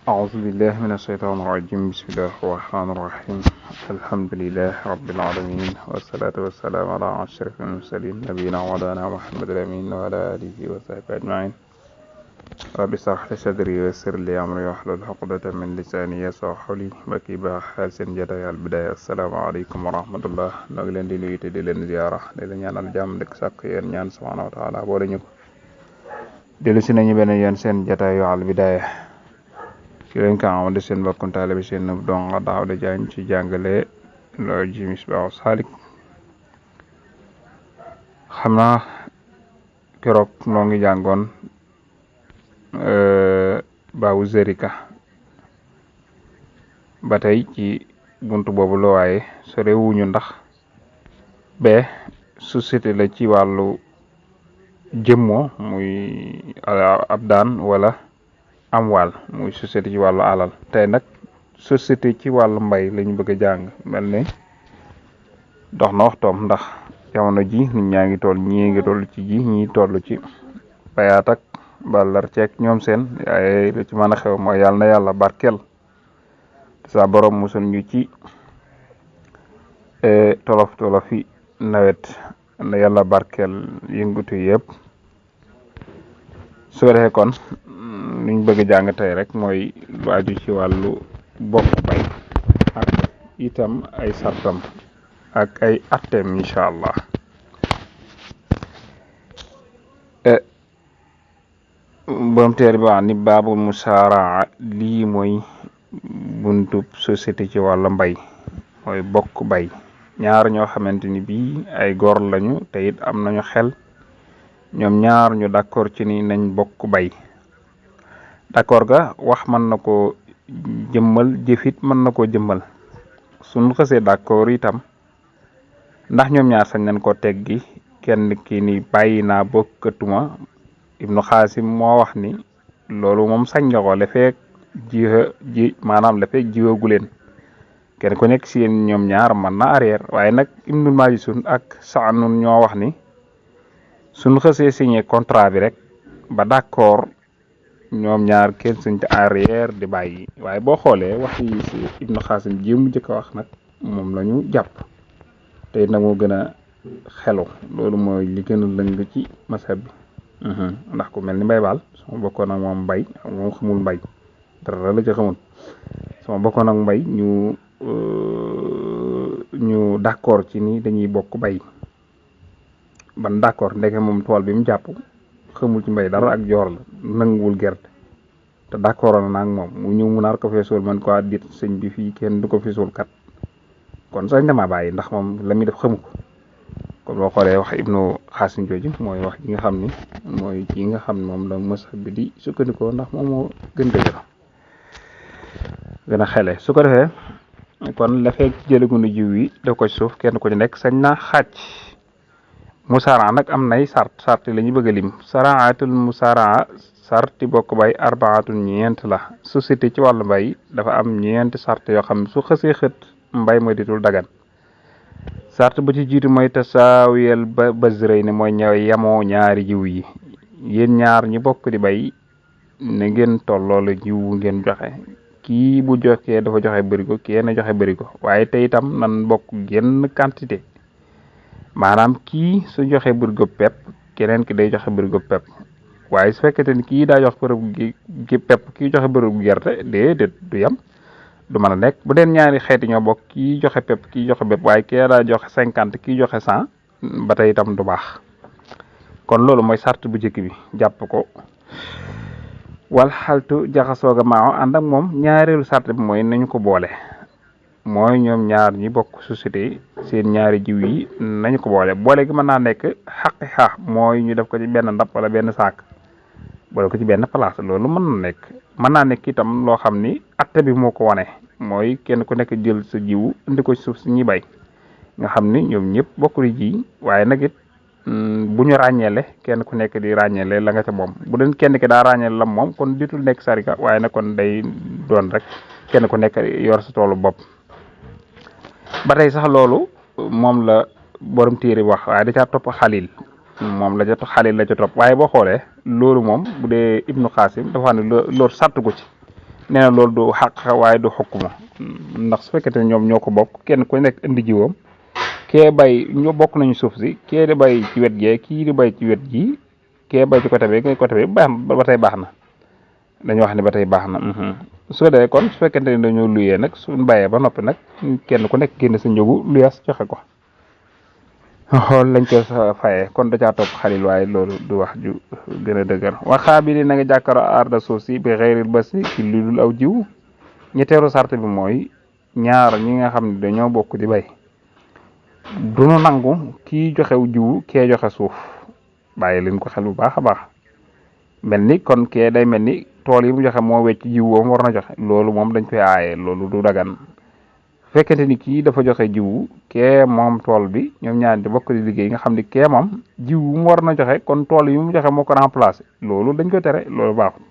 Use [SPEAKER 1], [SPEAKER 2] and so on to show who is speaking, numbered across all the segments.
[SPEAKER 1] أعوذ بالله من الشيطان الرجيم. بسم الله الرحمن الرحيم. الحمد لله رب العالمين، والصلاة والسلام على أشرف المرسلين نبينا ومولانا محمد الأمين وعلى آله وصحبه أجمعين. رب اشرح لي صدري ويسر لي أمري واحلل عقدة من لساني يفقهوا قولي. mbokki baax xel seen jotaay Al Bidaaya. asalaamaaleykum wa rahmatullah. noo ngi leen di nuyu te di leen ziyaara, di leen ñaanal jàmm dëkk sàkk yéen ñaan subhaanahu wa taala boole ñu ko. dellu si nañu beneen yoon seen jotaayu Al Bidaaya. ki leen ko amal di seen mbokkum taalibe seen donga Daawuda Jaañ ci jàngale loolu ji Misbaahu Saalik. xam naa keroog noo ngi jàngoon baabu zerika ba tey ci buntu boobu la, waaye sore wuñu ndax be société la ci wàllu jëmmoo muy ab daan wala amwaal muy société ci wàllu alal. tey nag société ci wàllu mbay lañu bëgg a jàng. mel ne dox na waxtoom ndax jamono ji nit ñaa ngi toll, ñii ngi toll ci ji, ñii toll ci bayaat ak ballar ceeg ñoom seen. waaye lu ci mën a xew mooy yàlla na yàlla barkeel sa borom musul ñu ci tolof yi nawet. na yàlla barkeel yëngutu yëpp. su ko defee kon luñ bëgg a jàng tey rek mooy lu aju ci wàllu bokk bay ak itam ay sartam ak ay atteem incha allah. borom teer bi wax ni baabul musaaraa, lii mooy buntub société ci wàllu mbay, mooy bokk bay. ñaar ñoo xamante ni bii ay góor lañu te it am nañu xel, ñoom ñaar ñu d'accord ci ni nañ bokk bay. d'accord ga wax mën na ko jëmmal, jëfit mën na koo jëmmal. suñu xësee d'accord itam ndax ñoom ñaar sañ nañ ko teggi kenn ki ni bàyyi naa bokkatuma. Ibnu Xaasim moo wax ni loolu moom sañ nga ko le feek maanaam le feek jiwagu leen. kenn ku nekk si yéen ñoom ñaar mën na arrière. waaye nag Ibnu Maajisun ak Saanun ñoo wax ni suñu xësee signé contrat bi rek ba d'accord, ñoom ñaar kenn suñ te arrière di bàyyi. waaye boo xoolee wax yi si Ibnu Xaasim ji mu njëkk a wax nag moom la ñu jàpp te it nag moo gën a xelu. loolu mooy li gën a lëng ci masab bi. ndax ku mel ni Mbay Baal sama bokkoon ak moom mbay, moom xamul mbay dara la ci xamul. sama bokkoon ak mbay ñu d'accord ci ni dañuy bokk bay. ban d'accord ndeke moom tool bi mu jàpp xamul ci mbay dara ak joor la, nanguwul gerte te d'accord na ak moom. mu ñëw mu naar ko feesul man ko dit sëñ bi fii kenn du ko feesul kat, kon sañ dama bàyyi ndax moom la muy def xamu ko. kon boo xoolee wax Ibnu Xaasim jooju mooy wax ji nga xam ni mooy ci nga xam ne moom la mazhab bi di sukkandikoo, ndax moom moo gën dëgër gën a xele. su ko defee kon la fekk jëlagunu jiw yi def ko ci suuf, kenn ku ci nekk sañ naa xaaj. musaraa nag am nay sart la ñu bëgg a lim. saraatul musaraa, sarti bokk bay arbaatun ñeent la. société ci wàllu mbay dafa am ñeenti sart yoo xam ne su xësee xët mbay mooy ditul dagan. sart ba ci jiitu mooy tasaawiyel ba bazray ne mooy ñëw yamoo ñaari jiw yi. yéen ñaar ñi bokk di bay na ngeen tolloo la jiw ngeen joxe. kii bu joxee dafa joxe bërigo, kii na joxe bërigo, waaye te itam nan bokk genn quantité. maanaam kii su joxe bërigo pepp, keneen ki day joxe bërigo pepp. waaye su fekkete ni kii daa jox bërigo gi pepp, kii joxe bërigo gerte, déedéet du yam, du mën a nekk. bu deen ñaari xeeti ñoo bokk, kii joxe pepp kii joxe pepp, waaye kii daa joxe 50 kii joxe 100, ba tey itam du baax. kon loolu mooy sart bu njëkk bi, jàpp ko. wal xaltu jaxasooga maaw ànd ak moom. ñaareelu sart bi mooy nañu ko boole, mooy ñoom ñaar ñi bokk société seen ñaari jiw yi nañu ko boole. boole gi mën naa nekk xaqi xaax, mooy ñu def ko ci benn ndab wala benn saak, boole ko ci benn place. loolu mën na nekk. mën naa nekk itam loo xam ni atte bi moo ko wane, mooy kenn ku nekk jël sa jiwu indi ko ci suuf si ñuy bay, nga xam ni ñoom ñëpp bokk di ji. waaye nag it bu ñu ràññeele, kenn ku nekk di ràññeele la nga ca moom. bu doon kenn ki daa ràññeele la moom kon ditul nekk sarika, waaye nag kon day doon rek kenn ku nekk yor sa toolu bopp. ba tey sax loolu moom la borom téere wax, waaye da caa topp xalil. moom la ca xalil la ca topp. waaye boo xoolee loolu moom bu dee Ibnu Xaasim dafa xam ne loolu sàtt ko ci, nee na loolu du xaq waaye du xukkuma ndax su fekkente ne ñoom ñoo ko bokk kenn ku nekk indi jiwam kee bay ñoo bokk nañu suuf si kee di bay ci wet gee kii di bay ci wet gi kee bay ci côté bi ngay côté bi baax na ba tey baax na dañu wax ne ba tey baax na su ko defee kon su fekkente ne dañoo luyee nag suñ bàyyee ba noppi nag kenn ku nekk génn sa njëgu luyaas joxe ko xool lañ ko fayee kon da caa topp xalil waaye loolu du wax ju gën a dëgër waxaa bi ni na nga jàkkaaro arda suuf si bi xeyril basi ci lu dul aw jiw ñetteelu sart bi mooy ñaar ñi nga xam ne dañoo bokk di bay duñu nangu kii joxew jiwu kee joxe suuf bàyyi leen ko xel bu baax a baax mel ni kon kee day mel ni tool yi mu joxe moo wecc jiw woom war na joxe loolu moom dañ koy aaye loolu du dagan fekkente ni kii dafa joxe jiwu kee moom tool bi ñoom ñaar di bokk di liggéey nga xam ni kee moom jiw mu war na joxe kon tool yi mu joxe moo ko remplacé loolu dañ koy tere loolu baaxut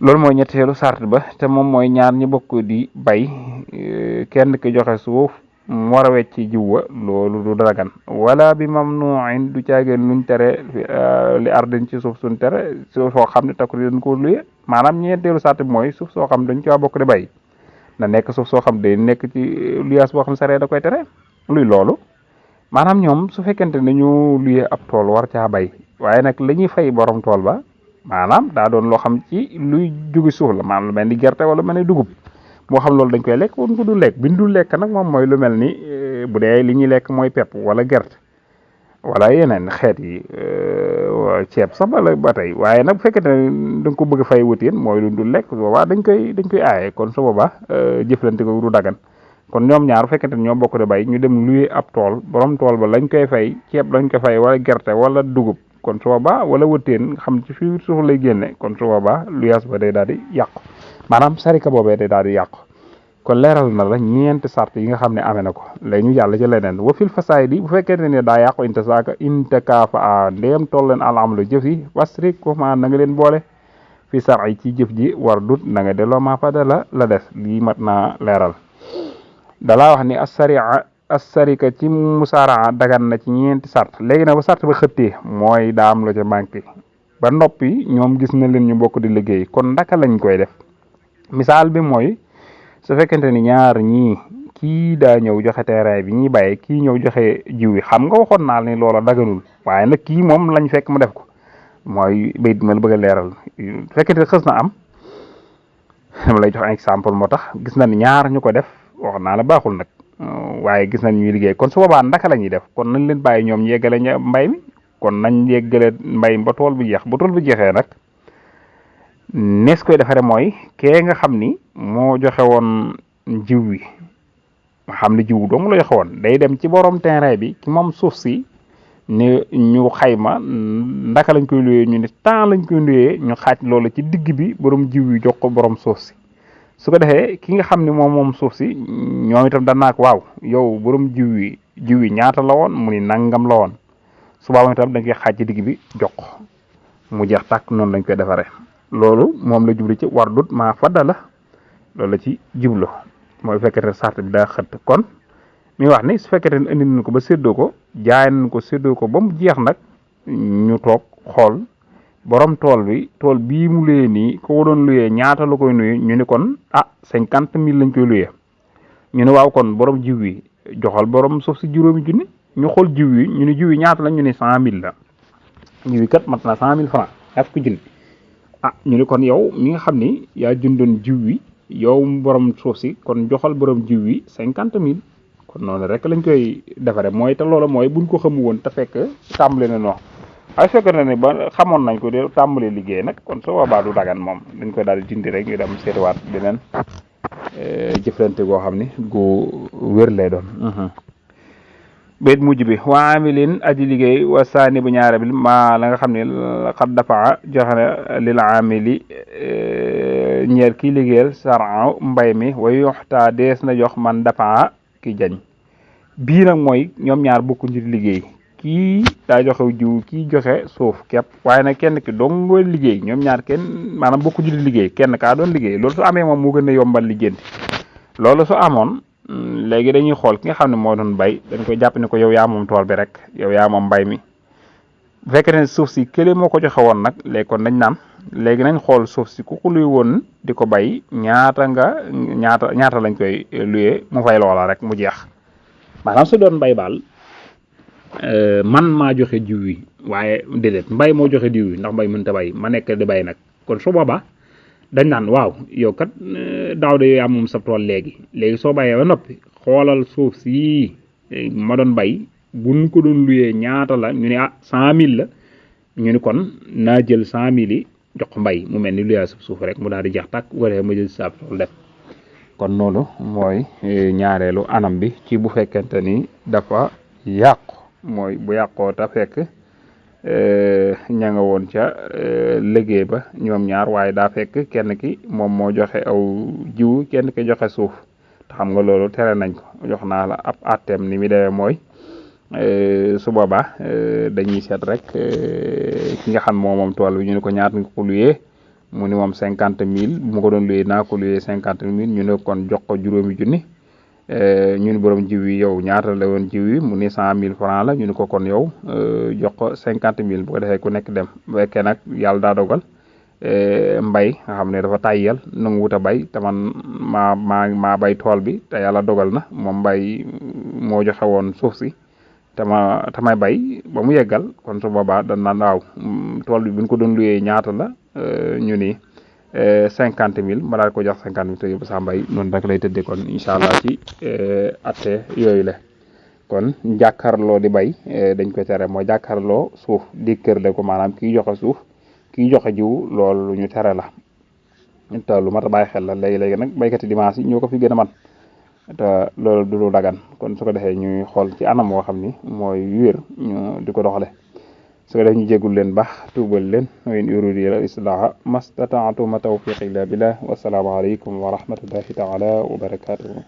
[SPEAKER 1] loolu mooy ñetteelu sart ba te moom mooy ñaar ñi bokk di bay kenn ki joxe suuf mu war a wecc jiw wa loolu du dagan wala bi mamnuin du caageen luñ tere li ardin ci suuf suñ tere suuf soo xam ne takku dañ ko luye maanaam ñeenteelu sart bi mooy suuf soo xam dañ caa bokk di bay na nekk suuf soo xam day nekk ci luyaas boo xam saree da koy tere luy loolu maanaam ñoom su fekkente ne ñu luye ab tool war caa bay waaye nag la ñuy fay borom tool ba maanaam daa doon loo xam ci luy jóge suuf la maanaam lu mel ni gerte wala mel ni dugub moo xam loolu dañ koy lekk wala ko du lekk bi ñu dul lekk nag moom mooy lu mel ni bu dee li ñuy lekk mooy pepp wala gerte wala yeneen xeet yi ceeb sax ba tey waaye nag bu fekkente ne da nga ko bëgg a fay wutiin mooy lu dul lekk boobaa dañ koy aaye kon su boobaa jëflante ko du dagan kon ñoom ñaar bu fekkente ne ñoo bokk de bay ñu dem luye ab tool borom tool ba lañ koy fay ceeb lañ koy fay wala gerte wala dugub kon su boobaa wala wutiin nga xam ci fii suuf lay génne kon su boobaa luyaas ba day daal di yàqu maanaam sarika boobee day daal di yàqu kon leeral na la ñeenti sart yi nga xam ne amee na ko léegi ñu jàll ci leneen wa fil fasaayidi bu fekkente ne daa yàqu intakaafa a ndéem toll leen alamalu jëf yi wasrik ko ma na nga leen boole fi sar'i ci jëf ji war dut na nga delloo ma fada la des lii mat naa leeral dalaa wax ni assarika ci musaaraa dagan na ci ñeenti sart léegi nag ba sart ba xëttee mooy daa am la ca manqué ba noppi ñoom gis na leen ñu bokk di liggéey kon ndaka lañ koy def misaal bi mooy su fekkente ni ñaar ñii kii daa ñëw joxe terrain bi ñuy bàyyee kii ñëw joxe jiw yi xam nga waxoon naa ni loola daganul waaye nag kii moom lañ fekk mu def ko mooy bayit ma la bëgg a leeral fekkente xës na am dama lay jox exemple moo tax gis na ni ñaar ñu ko def wax naa la baaxul nag waaye gis nañ ñuy liggéey kon su boobaa ndaka la ñuy def kon nañ leen bàyyi ñoom ñu yeggale mbay mi kon nañ yeggale mbay mi ba tool bi jeex ba tool bi jeexee nag nees koy defare mooy kee nga xam ni moo joxe woon jiw wi nga xam ne jiw dong la joxe woon day dem ci borom terrain bi ki moom suuf si ne ñu xayma ndaka lañ koy luyee ñu ne temps lañ koy luyee ñu xaaj loolu ci digg bi borom jiw yi jox ko borom suuf si su ko defee ki nga xam ne moom suuf si ñoom itam danaa ko waaw yow borom jiw yi ñaata la woon mu ni nangam la woon su boobaa itam dañ koy xaaj ci digg bi jox mu jeex tàkk noonu lañ koy defaree. loolu moom la jublu ci war dut maa fadda la loolu la ci jublu mooy fekkete sart bi daa xëtt kon mi wax ni su fekkete ne indi nañ ko ba séddoo ko jaay nañ ko séddoo ko ba mu jeex nag ñu toog xool borom tool bii mu luyee nii ko doon luyee ñaata la koy nuyu ñu ni kon 50,000 lañ koy luyee ñu ne waaw kon borom jiw yi joxal borom suuf si juróomi junni ñu xool jiw yi ñu ne jiw yi ñaata la ñu ne 100,000 la jiw yi kat mat na 100,000 francs ak ko junni ñu ne kon yow mi nga xam ni yaa jëndoon jiw wi yow borom suuf si kon joxal borom jiw wi 50,000 kon noonu rek lañ koy defaree mooy te loolu mooy buñ ko xamu woon te fekk tàmbale na noonu waaye fekk na ne ba xamoon nañ ko de tàmbalee liggéey nag kon su boobaa du dagan moom dañ koy daal di dindi rek ñu dem seetiwaat beneen jëflante goo xam ni gu wér lay doon. bayit mujj bi wa amilin aji liggéey wa saani bu ñaare bi maa la nga xam ne xat dafa joxe na lil amili ñeer kii liggéeyal saran mbay mi wa yoxtaa dees na jox man dafa ki jañ bii nag mooy ñoom ñaar bokkuñ ci liggéey kii daa joxe jiw kii joxe suuf képp waaye nag kenn ki dong liggéey ñoom ñaar kenn maanaam bokkuñ ci liggéey kenn kaa doon liggéey loolu su amee moom moo gën a yombal liggéenti loolu su amoon léegi dañuy xool ki nga xam ne moo doon bay dañ koy jàpp ne ko yow yaa moom tool bi rek yow yaa moom mbay mi bu fekkee ne suuf si kële moo ko joxe woon nag léegi kon dañ naan léegi nañ xool suuf si ku ko luy woon di ko bay ñaata lañ koy luyee mu fay loola rek mu jeex. maanaam su doon mbay baal man maa joxe jiw yi waaye déedéet mbay moo joxe jiw yi ndax mbay mënta bay ma nekk di bay nag kon su boobaa dañ naan waaw yow kat daaw de yaa moom sa tool léegi soo bayee ba noppi xoolal suuf si ma doon bay buñ ko doon luyee ñaata la ñu ne 100 000 la ñu ni kon naa jël 100 000 yi jox ko mbay mu mel ni luyaa suuf rek mu daal di jeex tàkk waree ma jël sa tool def. kon loolu mooy ñaareelu anam bi ci bu fekkente ni dafa yàqu mooy bu yàqoo ta fekk ña nga woon ca liggéey ba ñoom ñaar waaye daa fekk kenn ki moom moo joxe aw jiwu kenn ki joxe suuf te xam nga loolu tere nañ ko jox naa la ab atteem ni mi demee mooy su boobaa dañuy seet rek ki nga xam moom tool bi ñu ne ko ñaata nga ko luyee mu ni moom 50 000 bu ma ko doon luyee naa ko luyee 50 000 ñu ne kon jox ko juróomi junni ñu ni borom jiw yi yow ñaata la woon jiw yi mu ni 100 000 francs la ñu ni ko kon yow jox ko 50 000 bu ko defee ku nekk dem bu fekkee nag yàlla daa dogal mbay nga xam ne dafa tàyyal nangu wut a bay te man maa bay tool bi te yàlla dogal na moom mbay moo joxe woon suuf si tamay bay ba mu yeggal kon su boobaa dañ naan waaw tool bi buñ ko doon luyee ñaata la ñu ni 50 000 ma daal ko jox 50 000 te yóbbu sa mbay noonu rek lay tëddee kon incha allah ci atte yooyu la kon jàkkaarloo di bay dañ koy tere mooy jàkkaarloo suuf di kër de ko maanaam kii joxe suuf kii joxe jiw loolu lu ñu tere la te lu mat a bàyyi xel la léegi nag baykati dimanche yi ñoo ko fi gën a man te loolu du lu dagan kon su ko defee ñuy xool ci anam woo xam ni mooy wér ñu di ko doxale su ko defee ñu jégul leen baax tuubal leen wa in uridu illa islaha mastataatu ma tawfiqi illa billah wasalaamu aleykum wa rahmatullahi taala wa barakatuhu